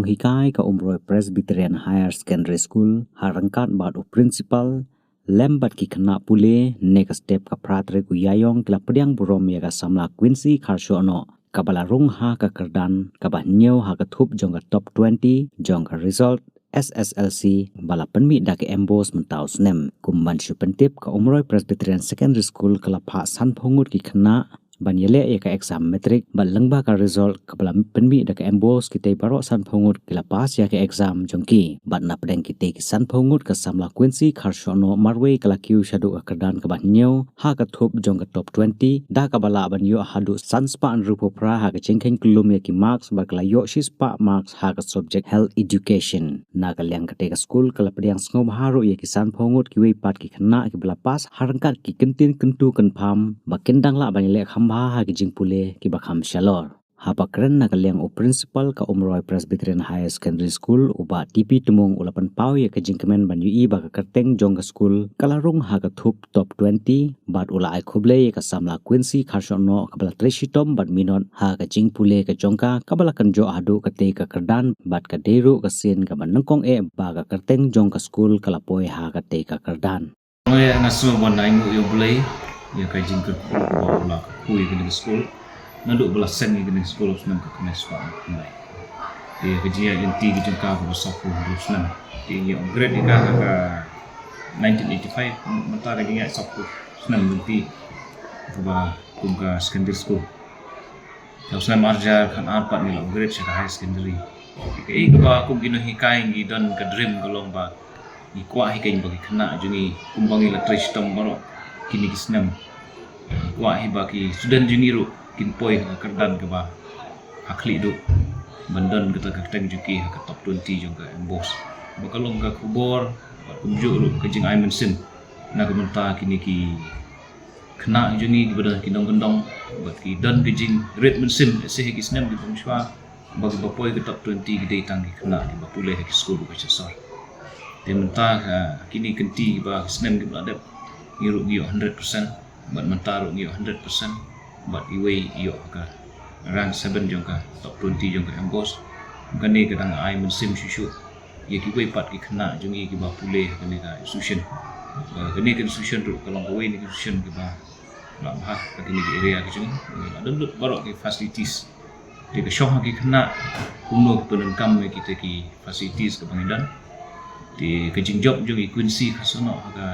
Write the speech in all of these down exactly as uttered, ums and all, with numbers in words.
Hikai ka Umroi Presbyterian Higher Secondary School ha ryngkat bad u principal lem bad ki khynnah pule, ne ka step ka phra tarik u Ïaïong ki la pdiang burom ïa ka samla Quincy Kharshohnoh kaba la rung ha ka kyrdan kaba hynñiew ha ka thup jong ka top twenty jong ka result S S L C ba la pynmih da ka MBOSE mynta u snem. Kum ban shu pyntip, ka Umroi Presbyterian Secondary School ka la phah sanphew ngut ki khynnah ban ïaleh ïa ka exam matric bad lyngba ka result kaba la pynmih da ka MBOSE, kitei baroh sanphew ngut ki la pass ïa ka exam jong ki. Bad na pdeng kitei ki sanphew ngut, ka samla Quincy Kharshohnoh marwei ka la kiew shaduh ka kyrdan kaba hynñiew ha ka thup jong ka top twenty, da kaba lah ban ïoh haduh san spah hynriewphew phra ha ka jingkheiñ kyllum ïa ki marks, bad ka la ïoh shi spah marks ha ka subject Health Education. Na ka liang katei ka skul ka la pdiang sngewbha ruh ïa ki sanphew ngut kiwei pat ki khynnah kiba la pass ha ryngkat ki kyntien kyntu kynpham ba kin dang lah ban ïaleh kham bha ha ki jingpule kiba kham shalor. Haba kren na ka liang u principal ka Umroi Presbyterian Higher Secondary School, u Bah T P Tmung, u la pynpaw ïa ka jingkmen ban ïohi ba ka kyrteng jong ka skul ka la rung ha ka thup top twenty, bad u la ai khublei ïa ka samla Quincy Kharshohnoh kaba la trei shitom bad minot ha ka jingpule ka jong ka kaba la kynjoh haduh katei ka kyrdan, bad ka dei ruh ka sien kaba nyngkong eh ba ka kyrteng jong ka skul ka la poi ha katei ka kyrdan. Nga sngew ban ainguh ïa U Blei ïa ka jingkyrkhu ba u la kyrkhu ïa kane ka skul. Naduh ba la seng ïa kane ka skul ha u snem khatkhyndai spah khyndai. Te ka jingïaid lynti ka jong ka kaba sawphew hynriew snem. Te ngi upgrade ïa ka ha ka nineteen eighty-five, mynta ka jingïaid sawphew snem lynti kaba kum ka secondary school. Ha u snem arhajar khatar pat ngi la upgrade sha ka higher secondary. Kaei kaba kum ki nonghikai ngi don ka dream ka long ba ngi kwah hi keiñ ba ki khynnah jong ngi, kumba ngi la trei shitom baroh kine ki snem, ngi kwah hi ba ki student jong ngi ruh kin poi ha ka kyrdan kaba ha khlieh duh, ban don kata ka kyrteng jong ki ha ka top twenty jong ka MBOSE. Ba ka long ka khubor bad kumjuh ruh ka jingai mynsiem na ka bynta kine ki khynnah jong ngi kiba don ki nongkyndong, bad ki don ka jingrit mynsiem, lehse ha ki snem kiba mynshwa ba kiba poi ka top twenty ki dei tang ki khynnah kiba pule ha ki skul ba sha sor. Te mynta ha kine ki kynti kiba ki snem kiba la dep, ngi ruh ngi ïoh hundred percent, bad mynta ruh ngi ïoh hundred percent, bad iwei i ïoh ha ka rank seven jong ka top twenty jong ka MBOSE. Kane ka dang ai mynsiem shuh shuh ïa kiwei pat ki khynnah jong ngi kiba pule ha kane ka institution. Ba kane ka institution ruh ka long kawei na ki institution kiba la bha ha kine ki area ki jong ngi, la don lut baroh ki facilities. Te ka shong ha ki khynnah kumno ki pyndonkam ïa kita ki facilities kiba ngi don. Te ka jingjop jong i Quincy Kharshohnoh ha ka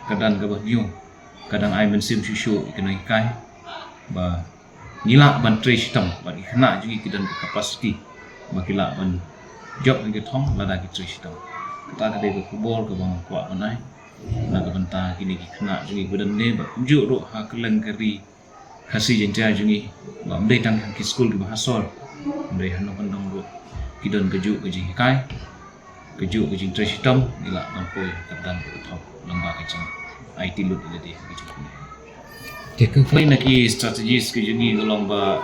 kyrdan kaba hynñiew ka dang ai mynsiem shuh shuh ïa ki nonghikai ba ngi lah ban trei shitom, bad ki khynnah jong ngi ki don ka capacity ba ki lah ban jop ha ka thong lada ki trei shitom. Kata ka dei ka khubor kaba nga kwah ban ai na ka bynta kine ki khynnah jong ngi ba don ne, bad kumjuh ruh ha kylleng ka ri Khasi Jaiñtia jong ngi, ba ym dei tang ha ki skul kiba ha sor, hynrei ha nongkyndong ruh ki don kajuh ka jinghikai, kajuh ka jingtrei shitom, ngi lah ban poi ha ka kyrdan kaba thok lyngba ka jingaiti lut ïa lade ha ka jingpule. Te kawei na ki strategies ka jong ngi ka long ba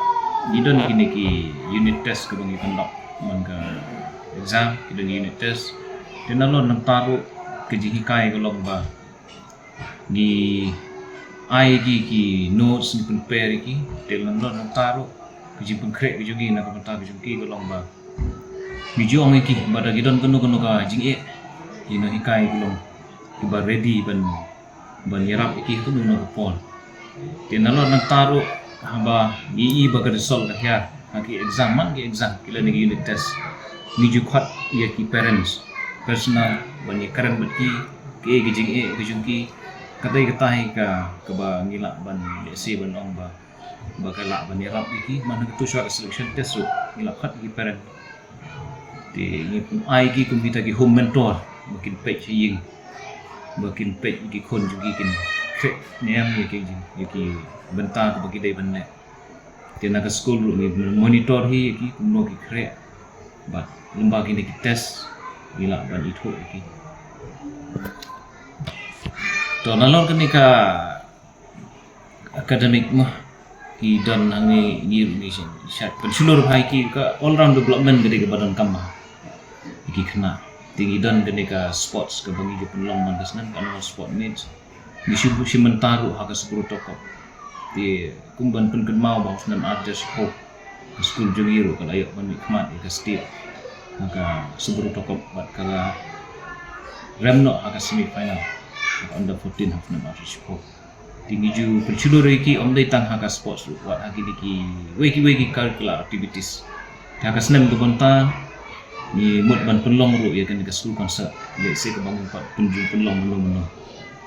ngi don kine ki unit test kaba ngi conduct man ka exam, ki don ki unit test. Te nalor nangta ruh ka jinghikai ka long ba ngi ai ki, ki notes, ngi pynper ïa ki. Te nalor nangta ruh ka jingpynkhreh ka jong ngi na ka bynta ka jong ki ka long ba ngi ju ong ïa ki ba da ki don kano kano ka jingeh, ki nonghikai ki long kiba ready ban, ban ïarap ïa ki ha kano kano ka por. Te nalor nangta ruh haba ngi i ba ka result ka hiar ha ki exam, man ki exam, ki lane ki unit test, ngi ju khot ïa ki parents personal ban ïakren bad ki, kaei ka jingeh ka jong ki. Katai katai ka, kaba ngi lah ban, lehse ban ong ba, ba ka lah ban ïarap ïa ki man ha kato shuwa ka selection test ruh ngi lah khot ïa ki parent. Te ngi pyn-ai ki kum kita ki home mentor ba kin peit ha ïing, ba kin peit ïa ki khun jong ki, kin khreh niam ïa ki, ïa ki bynta kaba ki dei ban leh. Te na ka skul ruh ngi monitor hi ïa ki kumno ki khreh, bad lyngba kine ki test ngi lah ban ithuh ïa ki. To nalor kane ka academic mo, ki don hangne ngi ruh ngi shait pynshlur bha ïa ki, ka all round development ka dei kaba donkam bha ïa ki khynnah. Te ngi don kane ka sports kaba ngi ju pynlong man ka snem, ka annual sport meet. Ngi shu, shu mynta ruh ha ka Sukru Tohkoh. Te kum ban pynkynmaw ba ha u snem arhajar shiphew ka skul jong ngi ruh ka la ïoh ban mihkhmat ïa ka state Ha ka Subaru Top Cup bad ka la rem noh ha ka semi final ha ka under fourteen ha ka snem arphew. Te ngi ju pynshlur ïa ki ym dei tang ha ka sports ruh, wat ha kine kiwei kiwei ki curricular activities. Te ha ka snem ka bynta ngi mut ban pynlong ruh ïa kane ka school concert. Lehse kaba ngi pat pynjur pynlong mynno mynno.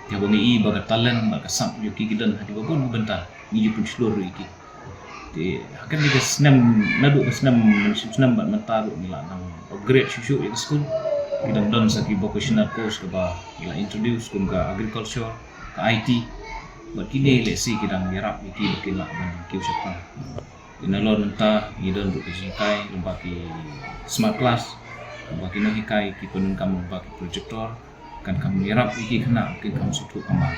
Te haba ngi i ba ka talent bad ka sap ïa ki ki don ha kiba bun ki bynta, ngi ju pynshlur ruh ïa ki. Te ha kane ka snem, naduh ka snem, snem bad mynta ruh ngi la nang upgrade shuh shuh ïa ka school. Ki dang don sa ki vocational course kaba ngi la introduce kum ka agriculture, ka I T. Bad kine lehse ki dang ïarap ïa ki ba kin lah ban kiew shaphrang. Te nalor mynta ngi don ruh ka jinghikai lyngba ki smart class, lyngba ki nonghikai, ki pyndonkam lyngba ki projector, kan kham ïarap ïa ki khynnah ba kin kham sngewthuh kamai.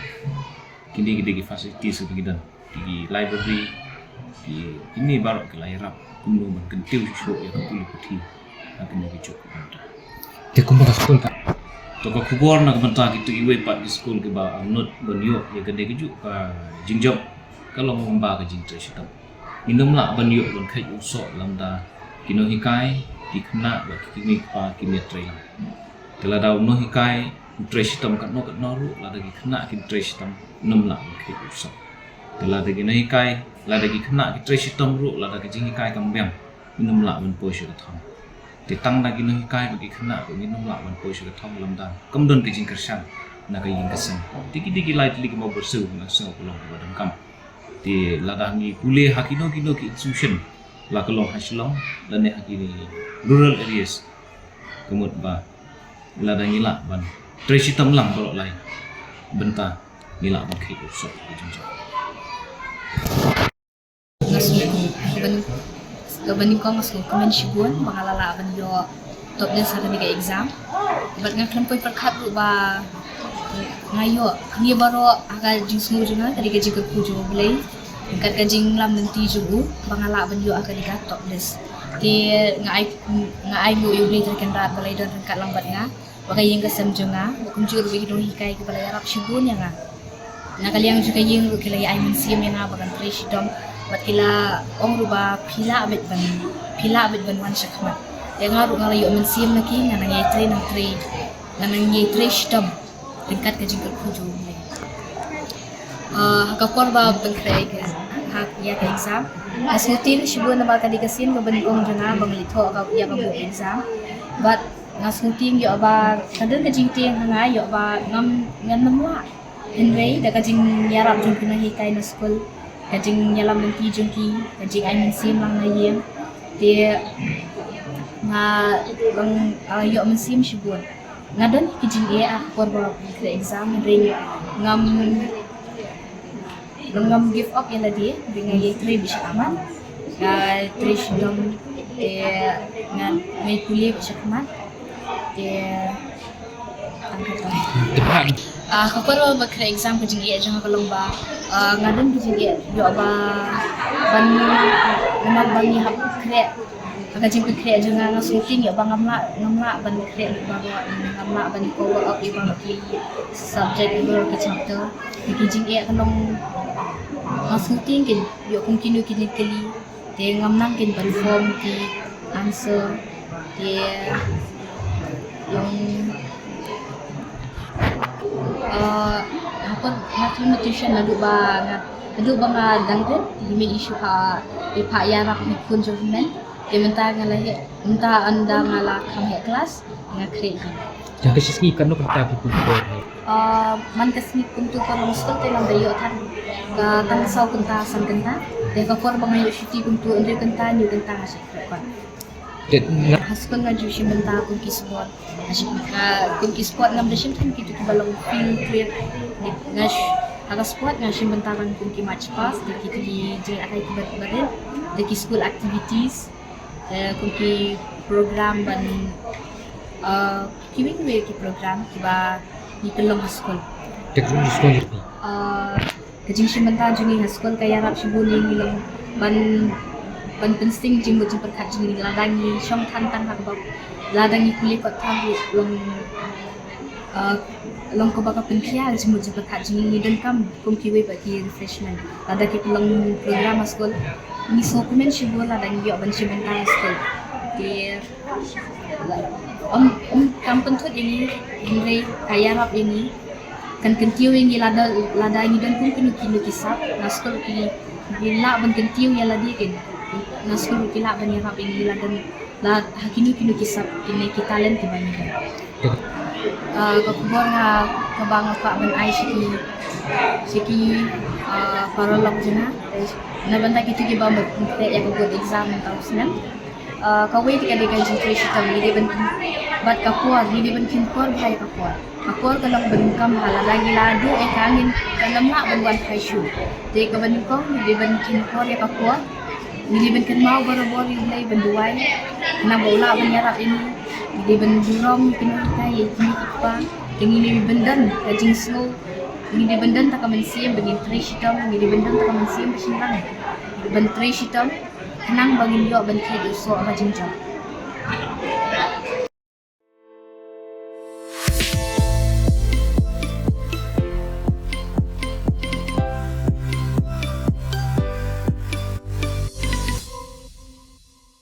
Kine ki dei ki facilities kiba ngi don, ki library, ki, kine baroh ki la ïarap kumno ban kyntiew shuh shuh ïa ka pule puthi ha kine ki juk. Te kumba ka skul ka, to ka khubor na ka bynta kito kiwei pat ki skul kiba angnud ban ïoh ïa kane ka juk ka jingjop, ka long lyngba ka jingtrei shitom. Ngin ym lah ban ïoh ban kheit u soh lada ki nonghikai, ki khynnah bad ki kmie ki kpa kim ïatrei lang. Te lada u nonghikai u trei shitom katno katno ruh, lada ki khynnah kim trei shitom, ngin ym lah ban kheit u soh. Te lada ki nonghikai, lada ki khynnah ki trei shitom ruh, lada ka jinghikai kam biang, ngin ym lah ban poi sha ka thong. Te tang da ki nonghikai bad ki khynnah ruh ngin ym lah ban poi sha ka thong lada kam don ka jingkyrshan na ka ïing ka sem. Te ki dei ki lai tylli kiba pyrshah, nga sngew ka long kaba donkam. Te lada ngi pule ha kino kino ki institution, la ka long ha Shillong lane ha ki rural areas, ka mut ba lada ngi lah ban trei shitom lang baroh lai bynta, ngi lah ban kheit u soh ka jingjop. Nga sngewkmen, kaba nyngkong nga sngewkmen shibun ba nga la lah ban ïoh top list ha kane ka exam. Bad nga khlem poi pyrkhat ruh ba nga ïoh. Ngi baroh ha ka jingsngew jong nga ka dei ka jingkyrkhu jong U Blei. Ryngkat ka jinglam lynti jong u ba nga lah ban ïoh ha kane ka top list. Te nga ai, nga ai nguh ïa U Blei Trai Kynrad ba la ïadon ryngkat lang bad nga, bad ka ïing ka sem jong nga, bad kumjuh ruh bad ki nonghikai kiba la ïarap shibun ïa nga. Na ka liang jong ka ïing ruh ki la ïa ai mynsiem ïa nga ba ngan trei shitom, bad ki la ong ruh ba phi lah beit ban, phi lah beit ban wan shakhmat. Te nga ruh nga la ïoh mynsiem na ki, ngan nang ïai trei, nang trei, ngan nang ïai trei shitom ryngkat ka jingkyrkhu jong U Blei. Ah, ha ka por ba pynkhreh ïa ka, ha, ïa ka exam, nga sngewtieng shibun namar ka dei ka sien kaba nyngkong jong nga ba nga leit thoh ïa ka board exam. Bad nga sngewtieng ïoh ba ka don ka jingtieng ha nga ïoh ba ngam, ngan ym lah. Hynrei da ka jingïarap jong ki nonghikai na skul, ka jingïalam lynti jong ki, ka jingai mynsiem lang na ïing, te nga long, ah, ïoh mynsiem shibun. Nga don ki jingeh ha ka por ba pynkhreh exam, hynrei ngam, ngam give up ïa lade, hynrei nga ïai trei beit shakhmat. Nga trei shitom, te nga, nga ïai pule beit shakhmat. Te Ah, ka por ba khreh exam ka jingeh jong nga ka long ba, ah, nga don ka jingeh ïoh ba ban, namar ba ngi hap khreh. Ha ka jingkhreh jong nga nga sngewtieng ïoh ba ngam lah, ngam lah ban khreh baroh, ngam lah ban cover up ïa baroh ki subject, ïa baroh ki chapter. Te ka jingeh ka long nga sngewtieng kein ïoh kum kino kino ki kylli. Te ngam nang kein ban form ki answer. Te long, eh, nga put, nga khlem tuition naduh ba nga, naduh ba nga dang rit, te i mei i shu phah, i phah ïarap na khun jong u mei. Te mynta nga la heh, mynta ynda nga la kham heh klas, nga khreh hi. Jong ka shi sngi katno kynta phi pynpor hi? Ah, man ka sngi kumtu ka long skul te ngam da ïoh than. Ka tang saw kynta san kynta. Te ka por ba nga ïoh shuti kumtu hynriew kynta hynñiew kynta nga shah khreh pat. Te nga ha skul nga ju shim bynta kum ki sport. Nga shim, ah, kum ki sport ngam da shim than kito kiba long field trip. Nga sh-, ha ka sport nga shim bynta ban kum ki march past, te kito ki jingïatai kiba rit, te ki school activities. Eh, kum ki program ban, eh, kiwei kiwei ki program kiba ngi pynlong ha skul. Te ka jingshim bynta jong ngi ha skul ka ïarap shibun ïa ngi long ban, ban pynsting jingmut jingpyrkhat jong ngi lada ngi shong than tang ha kaba, lada ngi pule kot than ruh long, eh, long kaba ka pynkhia jingmut jingpyrkhat jong ngi, ngi donkam kum kiwei pat ki refreshment. Lada ki pynlong program ha skul, ngi sngewkmen shibun lada ngi ïoh ban shim bynta ha skul. Te Ym, ym kam pynthut ïa ngi, hynrei ka ïarap ïa ngi. Kan kyntiew ïa ngi lada, lada ngi don kum kino kino ki sap, na skul ki, ki lah ban kyntiew ïa lade kin. Na skul ki lah ban ïarap ïa ngi lada, la ha kino kino ki sap, kine ki talent kiba ngi don. Ah, ka khubor nga kaba nga kwah ban ai sha ki, sha ki, ah, paralok jong nga. Na bynta kito kiba mut ïa ka board exam mynta u snem. Ah, kawei te ka dei ka jingtrei shitom, ngi dei ban, bad ka por, ngi dei ban kheiñ por bha ïa ka por. Ka por ka long ba donkam bha, lada ngi la duh ïa ka ngin, kan ym lah ban wan phai shuh. Te kaba nyngkong ngi dei ban kheiñ por ïa ka por. Ngi dei ban kynmaw barabor ïa U Blei ban duwai, khnang ba u lah ban ïarap ïa ngi. Ngi dei ban burom ïa ki nonghikai, ïa ki kpa. Te ngi dei ban don ka jingsngew, ngi dei ban don ta ka mynsiem ba ngin trei shitom, ngi dei ban don ta ka mynsiem ba shynrang ban trei shitom, khnang ba ngin ïoh ban kheit ïa u soh ka jingjop.